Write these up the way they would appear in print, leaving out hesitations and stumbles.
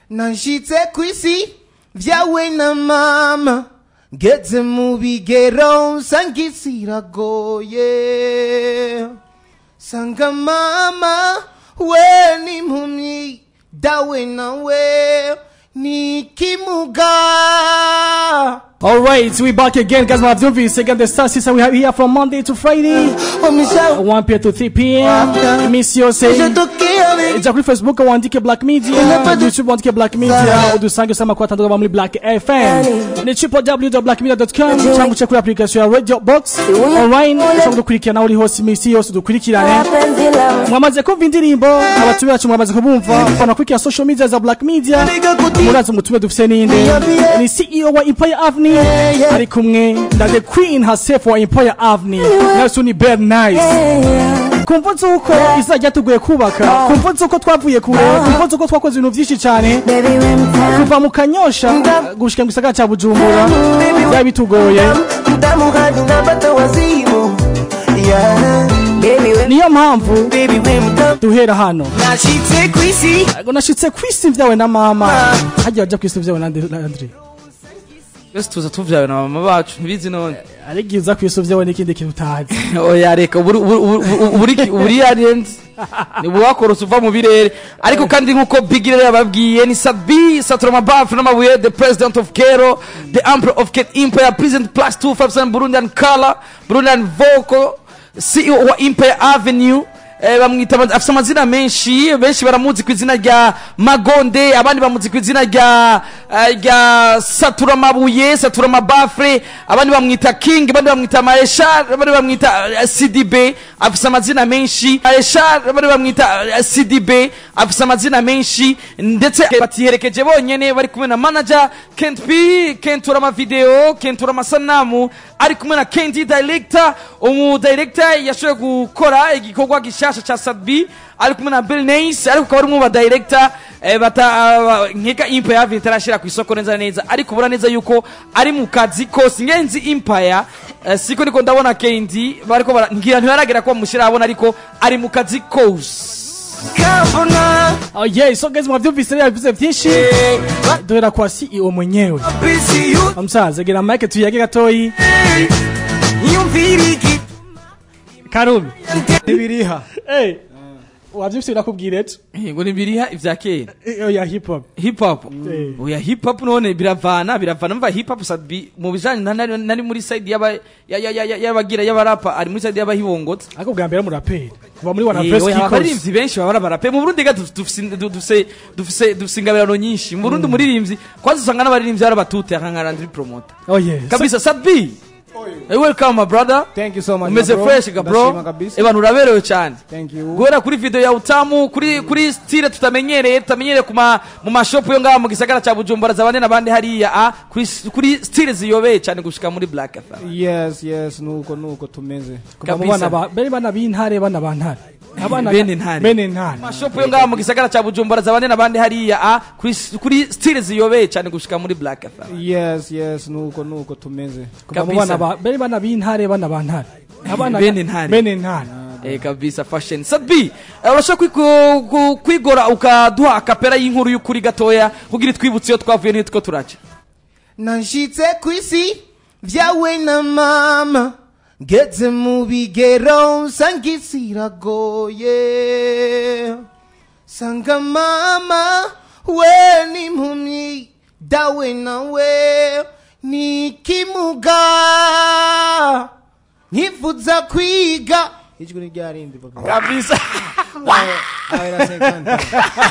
Nashitse kwisi vyawe na mama, ngeze mu bigero nsanga isi iragoye. Sanga mama we ni impumyi, dawe nawe ni kimuga. All right, we back again, guys. Mwavyumvise again the star system we have here from Monday to Friday, 1 p.m. to 3 p.m. Iminsi yose ija kuri Facebook wandike Black Media, YouTube wandike Black Media, udusange usanga amakuru atandukanye muri Black FM. Ni www.blackmedia.com cyangwa uce kuri application ya Radio Box online, ushobora kudukurikirana aho uri hose iminsi yose dukurikirane. Mwamaze kumva indirimbo, abatumiwe bacu mwamaze kubumva, banakurikira social media za Black Media. Murazi umutume dufise ninde? Ni CEO wa Empire Avenue, ari kumwe na the queen herself wa Empire Avenue, nawe ni Bell Nice. Kumva zuko izajya tuguye kubaka, kumva zuko twavuye kure, kumva zuko twakoze ibintu byinshi cyane, kuva mu Kanyosha gushika mu gisagara ca Bujumbura byari bitugoye. Niyo mpamvu duhera hano. Nashitse kwisi vyawe na mama, hagiye baja kwisi vyawe na Andre. Twese tuza tuvyawe na mama bacu, ntibizi none. Ariko uza kwisi vyawe n'ikindi kintu utazi. Oya reka uburi aliens ni wakorose uva mu birere. Ariko kandi nkuko Big rero yababwiye ni Sabi Satroma Baf n'amabuye, the president of Kero, the emperor of Ken Empire, president plus 257 Burundian color, Burundian vocal, CEO wa Empire Avenue. Bamwita afise amazina menshi, benshi baramuzi ku izina rya Magonde, abandi bamuzi ku izina rya Satura Mabuye, Satura Mabafre, abandi bamwita King, abandi bamwita Maesha, abandi bamwita CDB. Afise amazina menshi Maesha, abandi bamwita CDB, afise amazina menshi. Ndetse batiherekeje bonyene, bari kumwe na manager Kent P, Kentura ma video, Kentura masanamu, ari kumwe na Kendi director, umu director yashoboye gukora igikorwa gishasha cha Sadbi, ari kumwe na Bill Nace, ariko akaba ari umwe mu ba director bata nkeka Empire Avenue itarashira ku isoko neza neza, ariko ubona neza yuko ari mu kazi kose. Ngenzi Empire siko niko ndabona Kendi bariko ngira ntibaragera ko bamushira abona, ariko ari mu kazi kose. Oh yeah, so guys, mwavyumvise yavuze byinshi. Duhera kwa CEO mwenyewe. Musaza gira mic tuyage gatoyi. Karubi. Nibiriha. Eh. Wavyumvise nakubwira ejo. Ngo nibiriha ivya kera. Oya hip hop. Hip hop. Oya hip hop none biravana mva hip hop Sadbi mu bijanye nari muri side yaba yabagira y'abarapa, ari muri side y'abahibongotse. Ariko bwa mbere muraperi. Kuva muri wana press kikos. Abaririmbyi benshi baba barape mu Burundi ga dufise ingabirano nyinshi. Mu Burundi umuririmbyi kwanza usanga n'abaririmbyi barabatute nka Landry Promoter. Oh yes. Kabisa Sadbi. Hey, welcome my brother. Thank you so much. Umeze fresh ga bro. Ebanu uraberewe cyane. Thank you. Guhera kuri video ya utamu kuri style tutamenyereye kuma mu mashop yo ngaha mu gisagara ca Bujumbura zabande nabandi hariya kuri style ziyobeye cyane gushika muri Black FM. Yes yes, nuko tumeze. Kuva mu bana ba bari bana b'intare bana bantare. Abana bene ntare. Bene ntare. Mashop yo ngaha mu gisagara ca Bujumbura zabande nabandi hariya kuri style ziyobeye cyane gushika muri Black FM. Yes yes, nuko tumeze. Kuva mu bana ba bari bana b'intare bana bantare. Abana bene ntare. Bene ntare. Kabisa fashion. Sadbi, urashaka kwigora ukaduha akapera y'inkuru y'ukuri gatoya kugira twibutse iyo twavuye nitwo turaca. Nashitse kwisi vyawe na mama, ngeze mu bigero nsanga isi iragoye. Sanga mama we ni impumyi, dawe nawe ni kimuga, nkifuza kwiga. Ijwi ni ryarindi papa. Kabisa. Naho era 50.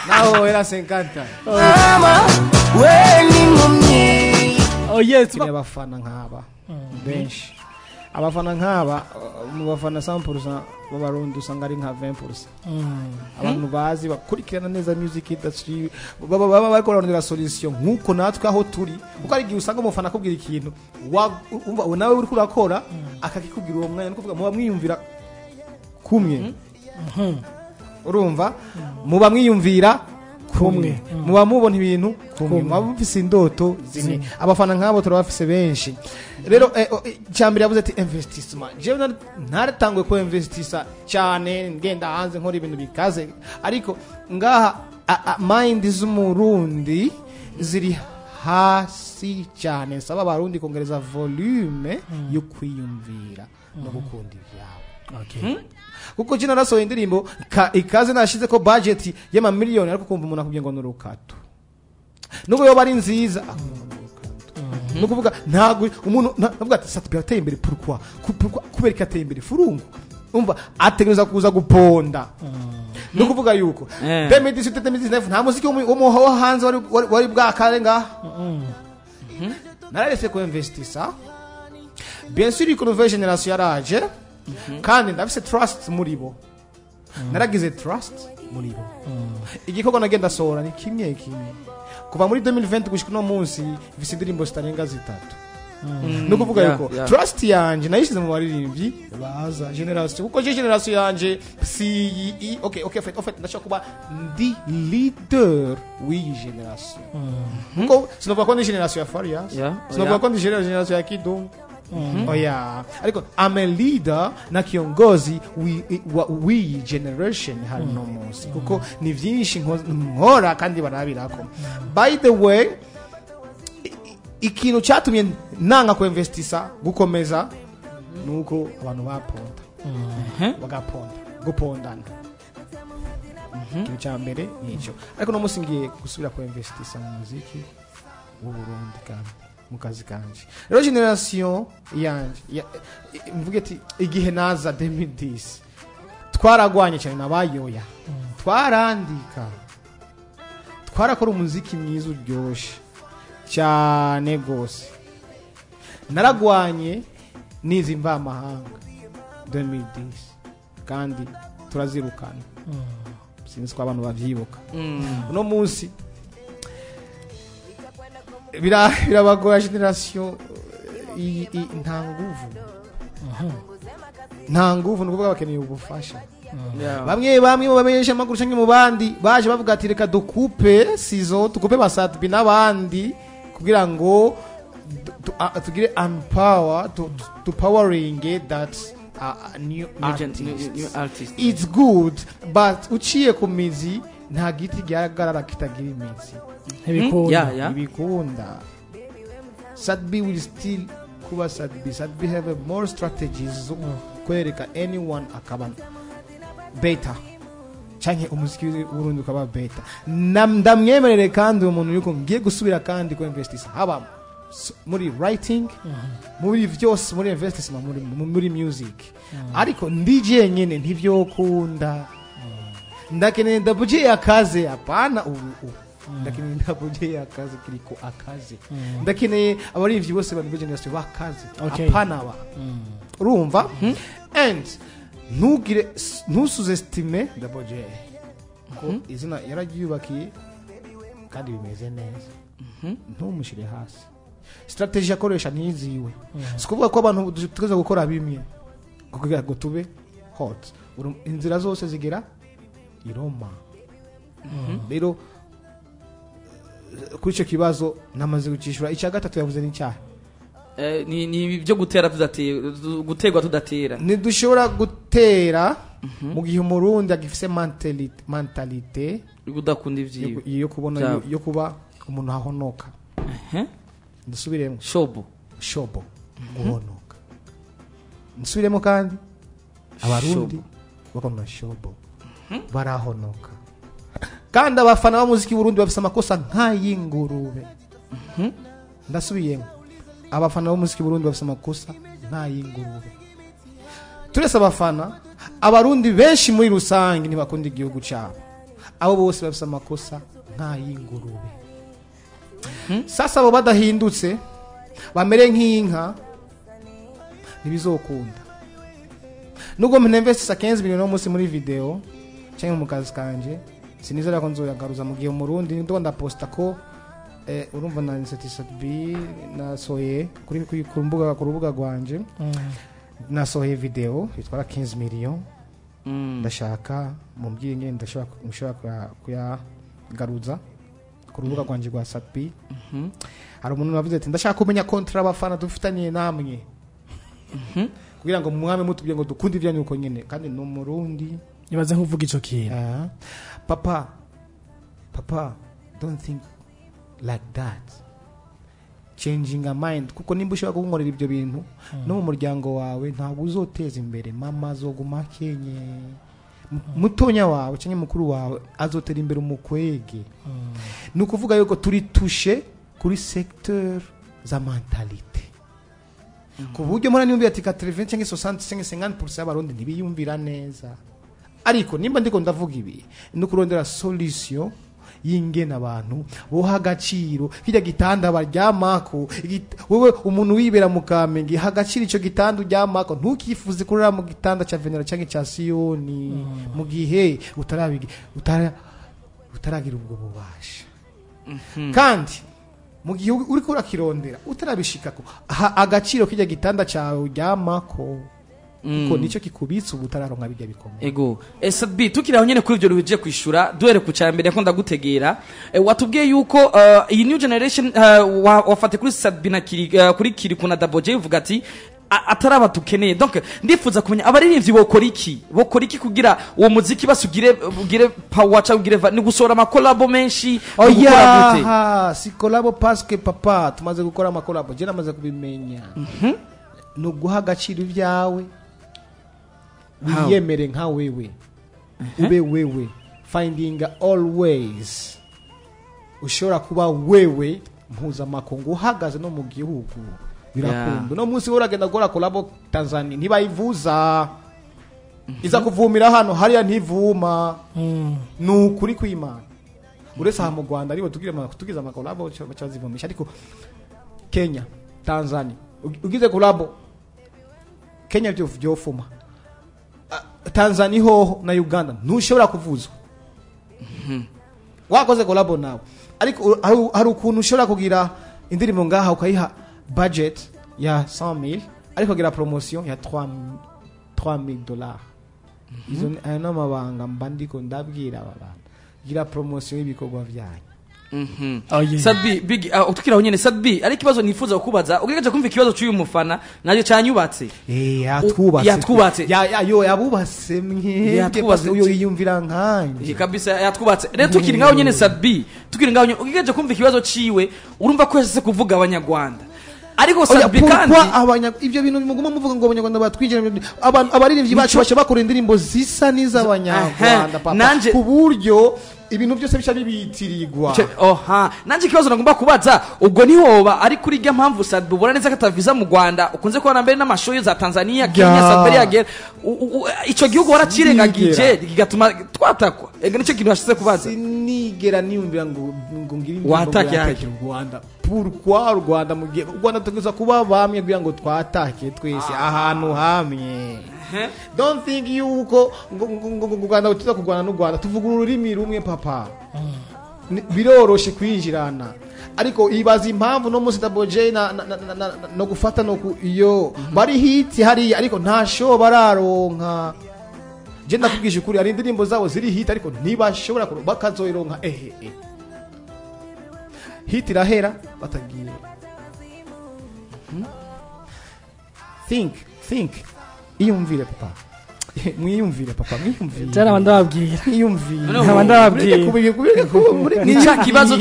Naho era 50. Mama we ni impumyi. Oh yes, abafana nk'aba benshi. Abafana nk'aba mu bafana 100% b'abarundi usanga ari nka 20%. Abantu bazi bakurikirana neza music industry, baba bariko barondera solution nkuko natwe aho turi, kuko ari igihe usanga umufana akubwira ikintu umva nawe uri kurakora akakikubwira uwo mwanya, nukuvuga muba mwiyumvira kumwe. Urumva muba mwiyumvira kumwe, muba mubona ibintu kumwe, muba mufise indoto zimwe. Abafana nk'abo turabafise benshi. Rero cyambere yavuze ati investissement. Jewe ntaratangwe ko investissa cyane ngenda hanze nkora ibintu bikaze, ariko ngaha Mind z'umurundi ziri hasi cyane. Nsaba abarundi kongereza volume yo kwiyumvira no gukunda ibyabo, kuko je narasohoye indirimbo ikaze, nashize ko budget y'amamiliyoni, ariko kumva umuntu akubwiye ngo ni urukato, nubwo yoba ari nziza akumva ni urukato. Ni ukuvuga ntabwo umuntu navuga ati Sat-B yateye imbere. Pourquoi? Pourquoi? Kubera ko ateye imbere furungu, umva ategereza kuza guponda. Ni ukuvuga yuko 2018, 2019 nta muziki wo hanze wari bwakare ngaha. Nararetse ko investisa. Bien sûr yuko nouvelle génération yaraje, kandi ndafise trust muri bo, naragize trust muri bo. Igikorwa nagenda sohora ni kimwe kimwe kuva muri 2020 gushika uno munsi, mfise indirimbo zitarenga zitatu. Ni ukuvuga yuko trust yanje nayishyize mu baririmbyi baza generation, kuko je generation yanje si okay, en fait ndashaka kuba ndi leader w'iyi generation, kuko sinovuga ko ndi generation ya Farias, sinovuga ko ndi generation ya Kidum, oya, ariko I'm a leader na kiongozi w'iyi generation hari no munsi, kuko ni byinshi nkora kandi barabirako. By the way, ikintu cyatumye nanga kuinvestisa gukomeza nuko abantu baponda, bagaponda, gupondana. Ikintu cya mbere nicyo. Ariko no munsi ngiye gusubira kuinvestisa mu muziki w'u Burundi kandi mu kazi kanje. Rero generation yanje mvuge ati igihe naza 2010 twaragwanye cyane nabayoya, twarandika, twarakora umuziki mwiza uryoshye cyane rwose. Naragwanye n'izi mvamahanga 2010 kandi turazirukana. Sinzi ko abantu babyibuka. Uno munsi birabagora. Generation nta nguvu, nta nguvu. Ni ukuvuga bakeneye ubufasha. Bamwe bamwe mu bamenyesha amakuru canke mu bandi baje bavuga ati reka dukupe sizo, tukupe ba Sat-B n'abandi kugira ngo tugire empower to powering that new New artists. New artist. It's good, but uciye ku mizi, nta giti gihagarara kitagira imizi. Ntibikunda. Ibikunda. Sat-B will still kuba Sat-B. Sat-B have a more strategies zo kwereka anyone akaba better canke umuziki w'Uburundi ukaba better. Ndamwemerere kandi uwo muntu yuko ngiye gusubira kandi ko investisa, haba muri writing, muri vyose, muri investissement, muri music. Ariko ndi jenyene ntivyokunda. Ndakeneye Double J akaze, hapana ubu ubu. Ndakeneye Double J akaze, kiriko akaze. Ndakeneye abarivyi bose ba nouvelle generation bakaze, hapana aba. Urumva, and ntugire, ntusous-estime Double J, ko izina yararyubakiye kandi bimeze neza. Ntumushyire hasi. Strategy akoresha ntiziwe. Si ukuvuga ko abantu dutegereza gukora bimwe kugira ngo tube hot. Inzira zose zigera i Roma. Rero kuri icyo kibazo namaze gucishura. Icya gatatu yavuze ni icyaha. Ni ibyo gutera tudatera, guterwa tudatera. Ntidushobora gutera mu gihe umurundi agifise mentalité udakunda ivyiwe yo kubona Byabo. yo kuba umuntu ahonoka. Ndasubiremo. Shobo. Shobo, guhonoka. Nsubiremo kandi, abarundi bakunda shobo, barahonoka. Kandi abafana b'umuziki w'Uburundi bafise amakosa nk'ay'ingurube. Ndasubiyemo, abafana b'umuziki w'Uburundi bafise amakosa nk'ay'ingurube. Turese abafana, abarundi benshi muri rusange ntibakunda igihugu cyabo. Abo bose bafise amakosa nk'ay'ingurube. Sasa abo badahindutse bamere nk'inka, ntibizokunda. Nubwo mpinvestisa 15 miliyoni uno munsi muri video cyangwa mu kazi kanje, sinizera ko nzoyagaruza mu gihe umurundi ndo ndaposta ko urumva na B nasohoye kuri ku mbuga, ku rubuga rwanje nasohoye video itwara 15 millions. Ndashaka mumbwire ingene ndashobora mushobora kuyagaruza ku rubuga rwanje rwa Sat-B. Hari umuntu wavuze ati ndashaka kumenya contrat abafana dufitaniye namwe kugira ngo mwame mutubwire ngo dukunde ibyanyu uko nyene, kandi ni umurundi. Ibaze nk'uvuga ico kintu. Ah, papa. Papa, don't think like that. Changing a mind, kuko nimba ushobora kunkorera ibyo bintu no mu muryango wawe, ntabwo uzoteza imbere. Mama azoguma akenye, mutonya wawe cyangwa mukuru wawe azotera imbere umukwege. Ni ukuvuga yuko turi touché kuri secteur za mentalité, ku buryo mpora niyumvira ati 80 cyangwa 60 cyangwa 50% y'Abarundi ntibiyumvira neza. Ariko nimba ndiko ndavuga ibi, ni ukurondera solution y'ingene abantu boha agaciro kirya gitanda baryamako. Wewe umuntu wibera mu Kamenge, ha agaciro ico gitanda uryamako. Ntukifuze kurara mu gitanda ca Venera canke ca Siyoni mu gihe utaragira ubwo bubasha. Kandi mu gihe uriko urakirondera utarabishikako, ha agaciro kirya gitanda cawe uryamako, kuko nicyo kikubitsa ubu utararonka bijya bikomeye. Ego, Sat-B, tukiri aho nyene kuri ivyo ruhije kwishura, duhere ku ca mbere yakunda gutegera. Watubwiye yuko iyi new generation, wafate kuri Sat-B na Kiri, kuri Kirikou na Double J, uvuga ati ataraba tukeneye. Donc ndifuza kumenya abaririmbyi bokora iki kugira uwo muziki basugire ugire power cyangwa ugire ni gusohora amakolabo menshi, ni gukora gute? Oya, si collabo, parce que papa, tumaze gukora amakolabo, je namaze kubimenya, ni uguha agaciro ibyawe. How? Wiyemere nka wewe, ube wewe, finding always ushobora kuba wewe mpuzamakungu uhagaze no mu gihugu birakunda. Uno munsi wowe uragenda gukora collabo Tanzania, ntibayivuza, iza kuvumira hano, hariya ntivuma. Ni ukuri kw'Imana, uretse aha mu Rwanda aribo tugira tugize amakolabo bazivumisha, ariko Kenya, Tanzania, ugize collabo Kenya byo vyofuma. Tanzania hoho na Uganda ntushobora kuvuzwa wakoze collabo nawe. Ariko hari ukuntu ushobora kugira indirimbo ngaha ukayiha budget ya 100,000, ariko kugira promotion ya 3000 dollars. Izo ayo ni amabanga mba ndiko ndabwira aba bantu: gira promotion y'ibikorwa byanyu. Oh, yeah. Sat-B, big, tukiri aho nyene, Sat-B, ari ikibazo nifuza kukubaza. Ugerageje kumva ikibazo cy'uyu mufana, naje cyanyubatse. Eh, yatwubatse. Yatwubatse. Ya yo yabubatse mwebwe. Yatwubatse. Uyo yiyumvira nkanje. Kabisa yatwubatse. Rero tukiri ngaho nyene, Sat-B, tukiri ngaho nyene, ugerageje kumva ikibazo ciwe, urumva ko yashyize kuvuga Abanyarwanda, ariko Oya, Sat-B kandi pourquoi ibyo bintu muguma muvuga ngo Abanyarwanda batwinjira, abantu abaririmbyi bacu bacha bakora indirimbo zisa n'iz'Abanyarwanda, papa, Nanje ku buryo ibintu byose bica bibitirirwa. Oha, nanje ikibazo nagomba kubaza, ubwo nihoba ari kuri rya mpamvu Sat-B ubona neza ko ataviza mu Rwanda, ukunze kubona mbere n'amashow za Tanzania, Kenya, Sat-B yagera ico gihugu waracirengagije, kigatuma twatakwa. Ega nicyo kintu hashize kubaza. Sinigera niyumvira ngo ngire indirimbo Watake ngo yatake u Rwanda. Pourquoi u Rwanda, mu gihe u Rwanda tugeza kuba bamwe kugira ngo twatake twese ahantu hamwe? Don't think yuko ngo u Rwanda tuza kurwana n'u Rwanda. Tuvuga ururimi rumwe, papa. Biroroshe kwinjirana. Ariko ibaza impamvu no munsi Double J na no gufata no ku iyo bari hit hariya, ariko nta show bararonka. Je ndakubwije ukuri, hari indirimbo zabo ziri hit ariko ntibashobora bakazoyironka. Ehe, eh. Hit irahera batagiye. Think, iyumvire papa, mwiyumvire papa, mwiyumvire. Cyane ndababwira. Mwiyumvire. Noneho Nkaba ndababwira. Ni cya kibazo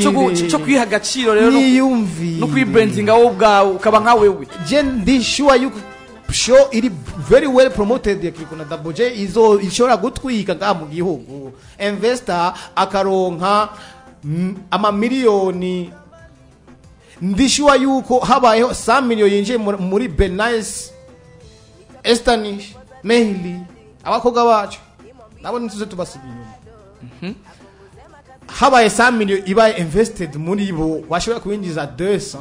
cyo kwiha agaciro rero mwiyumvire no kwibrandinga wowe ubwawe, ukaba nka wewe. Je ndi sure yuko show iri very well promoted ya Kirikou na Double J izo ishobora gutwika ngaha mu gihugu, investor akaronka amamiliyoni. Ndi sure yuko habayeho 100 miliyoni yinjiye muri Benice, Estanish, Mehli, abakobwa bacu nabo ntituze tubasiga inyuma. Habaye 100 miliyoni ibaye invested muri bo, bashobora kwinjiza 200.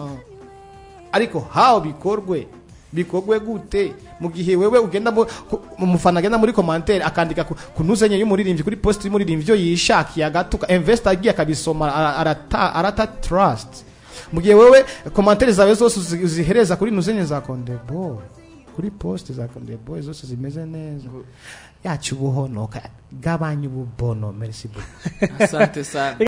Ariko how bikorwe gute mu gihe wewe ugenda umufana agenda muri commentaire akandika ku ntuzenye y'umuririmbyi, kuri post y'umuririmbyi ibyo yishakiye, agatuka investor agiye akabisoma, arata trust, mu gihe wewe commentaire zawe zose uzihereza kuri ntuzenye za Konde Boy, kuri post za Konde Boy zose zimeze neza yacu? Ubuhonoka, gabanya ububono. Merci beaucoup. Asante sana.